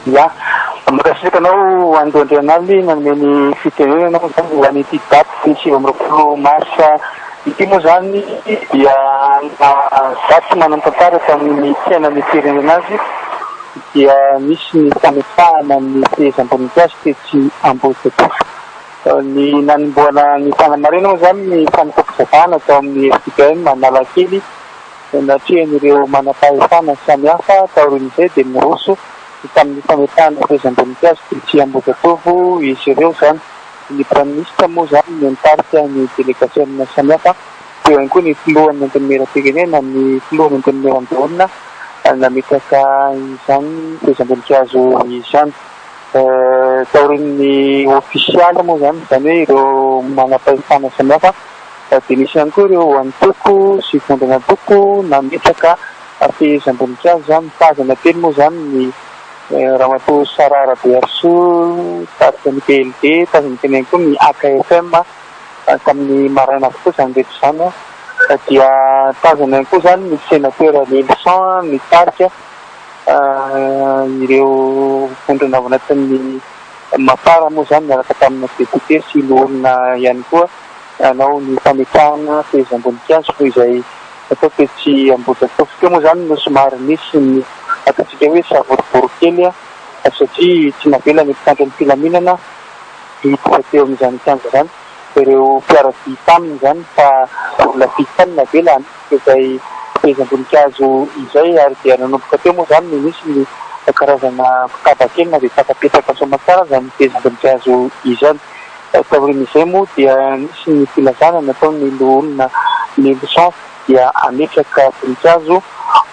Ya, mankasitraka anao Ando Andrianaly nanome ny fitenenana moa zany ho an'ity daty 29 marsa ity moa zany dia daty manan-tantara tamin'ny fiainan'ny firenena azy dia nisy ny fametrahana ny fehezam-boninkazo tetsy Ambohijatovo. Ny nanombohana ny fanamarihana moa zany ny fanompoam-pivavahana tao amin'ny FJKM Analakely natrehan'ireo manam-pahefana samihafa. Taorian'izay dia niroso tamin'ny fametrahana fehezam-boninkazo tetsy Ambohijatovo izy ireo izany. Ny Praiminisitra moa izany no nitarika ny delegasiona samihafa, teo ihany koa ny filohan'ny Antenimierampirenena, ny filohan'ny Antenimierandoholona nametraka izany fehezam-boninkazo izany. Taorian'ny ofisialy moa izany, izany hoe ireo manam-pahefana samihafa, dia nisy ihany koa ireo antoko sy vondron'antoko nametraka fehezam-boninkazo izany. Tazana teny moa izany ny Ramatoa Sarah Rabearisoa nitarika ny PLD, tazana teny ihany koa ny AKFM tamin'ny maraina avokoa izany rehetra izany. Dia tazana ihany koa izany ny senatera Lelison nitarika ireo vondrona ao anatin'ny Mapar moa izany niaraka tamina depiote sy loholona ihany koa nanao ny fametrahana fehezam-boninkazo izay natao tetsy Ambohijatovo. Teo moa izany no somary nisy ny ataontsika hoe savorovoro kely satria tsy navela ny mpitandro ny filaminana hiditra teo amin'izany kianja izany ireo mpiara-dia taminy izany fa olona vitsy ihany no navela hanitsika izay fehezam-boninkazo izay ary dia nanomboka teo moa izany no nisy ny karazana mpitaba kely na dia tafapetraka soamantsara aza ny fehezam-boninkazo izany. Taorian'izay moa dia nisy ny filazana nataon'ny loholona Nelson dia hametraka voninkazo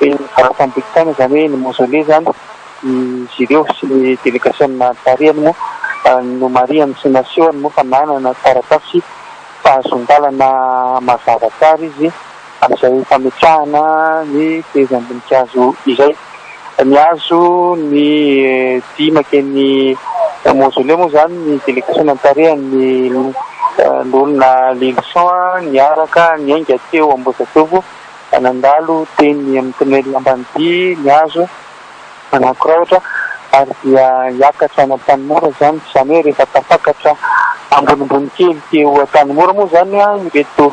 eny Farafamboditany, izany hoe ny mausolée izany izy ireo sy ny delegasiona tarihany moa nomarihany sy nasehony moa fa nanana taratasy fahazoan-dalana mazava tsara izy amin'izay fametrahana ny fehezam-boninkazo izay. Nihazo ny dihy eny mausolée moa izany ny delegasiona notarihan'ny loholona Lilison niaraka niainga teo Ambohijatovo nandalo teny amin'ny tunnel Ambanidia nihazo an'Ankorahotra ary dia hiakatra any Antanimora izany, izany hoe rehefa tafakatra ambonimbony kely teo Antanimora moa izany ireto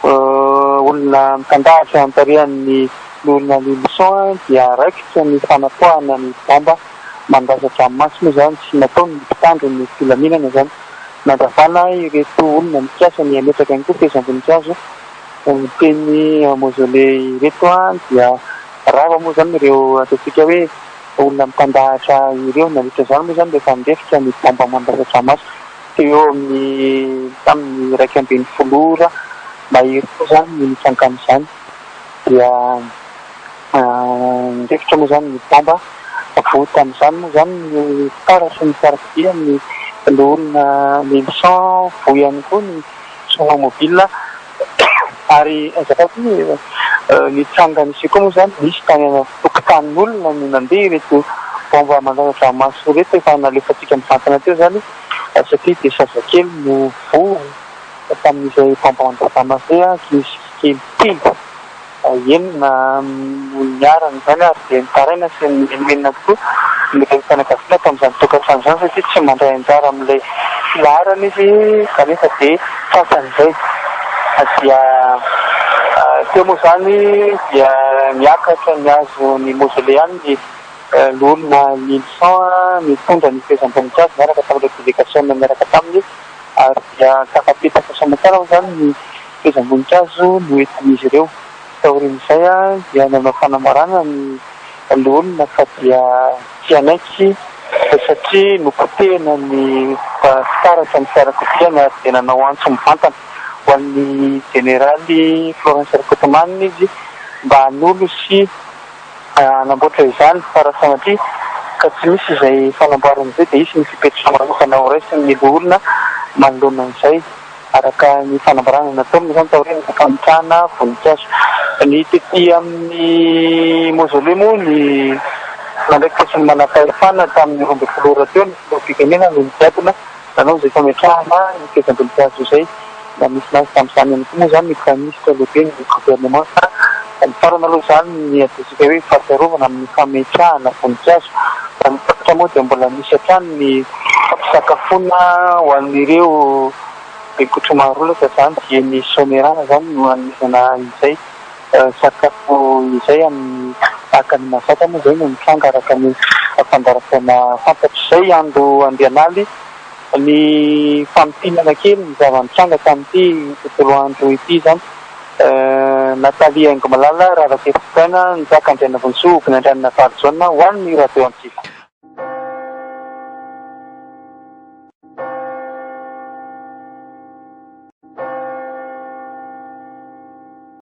olona mitandahatra notarihan'ny loholona Lilison dia raikitra ny fanapoahana ny baomba mandatsa-dranomaso moa izany sy nataon'ny mpitandro ny filaminana izany nandravana ireto olona nikasa ny hametraka ihany koa fehezam-boninkazo teny mausolée ireto dia rava moa izany ireo ataontsika hoe olona mitandahatra ireo. Nandritra izany moa izany rehefa nirefitra ny baomba mandatsa-dranomaso teo eo amin'ny tamin'ny 11 ora mahery koa izany ny nitrangan'izany dia nirefitra moa izany ny baomba. Voa tamin'izany moa izany ny fitaratra ny fiarakodia ny loholona Nelson, voa ihany koa ny tomobile ary azafady ny tranga nisy koa moa izany nisy tany an-tokotanin'olona no nandeha ireto baomba mandatsa-dranomaso ireto efa nalefantsika mivantana teo izany satria dia zazakely no voa tamin'izay baomba mandatsa-dranomaso izay, ankizy kely telo enina no niharan'izany ary dia nitaraina sy nimenomenona tokoa ny renim-pianakaviana tamin'izany tokantrano izany satria tsy mandray anjara amin'ilay filaharana izy kanefa dia tratran'izay. Dia teo moa izany dia niakatra nihazo ny mausolée ihany ny loholona Lilison nitondra ny fehezam-boninkazo niaraka tamin'ireo delegasiona niaraka taminy ary dia tafapetaka soamantsara moa izany ny fehezam-boninkazo noentin'izy ireo. Taorian'izay dia nanao fanambarana ny loholona fa dia tsy hanaiky satria nopotehina ny fitaratra ny fiarakodiany ary dia nanao antso mivantana ho an'ny jeneraly Florens Rakotomanana izy mba hanolo sy hanamboatra izany fa raha sanatria ka tsy misy izay fanamboarana izay dia hisy ny fepetra manokana horaisin'ny loholona manoloana an'izay. Araka ny fanambarana nataony moa izany taorian'ny fametrahana voninkazo. Ny tety amin'ny mausolée moa ny nandraikitra sy ny manam-pahefana tamin'ny 12 ora teo ny filoham-pirenena no nigadona nanao izay fametrahana ny fehezam-boninkazo izay. Nanisy azy tamin'izany ihany koa moa izany ny praiminisitra lehiben'ny governemanta. Nifarana aloha izany ny ataontsika hoe fahatsiarovana amin'ny fametrahana voninkazo. Ankoatra moa dia mbola misy hatrany ny fampisakafoana ho an'ireo Bekotromaharola izany dia ny Soanierana izany no hanomezana izay sakafo izay amin'ny tahaka ny mahazatra moa izay no mitranga araka ny fandaharam-potoana fantatra. Izay andro Andrianaly ny famintinana kely ny zava-nitranga tamin'ity tontolo andro ity izany. Nathalie Haingomalala, Ravakefitoaina, Njaka Andrianavonsoa, Hobinandrianina Valijaona ho an'ny Radio Antsiva.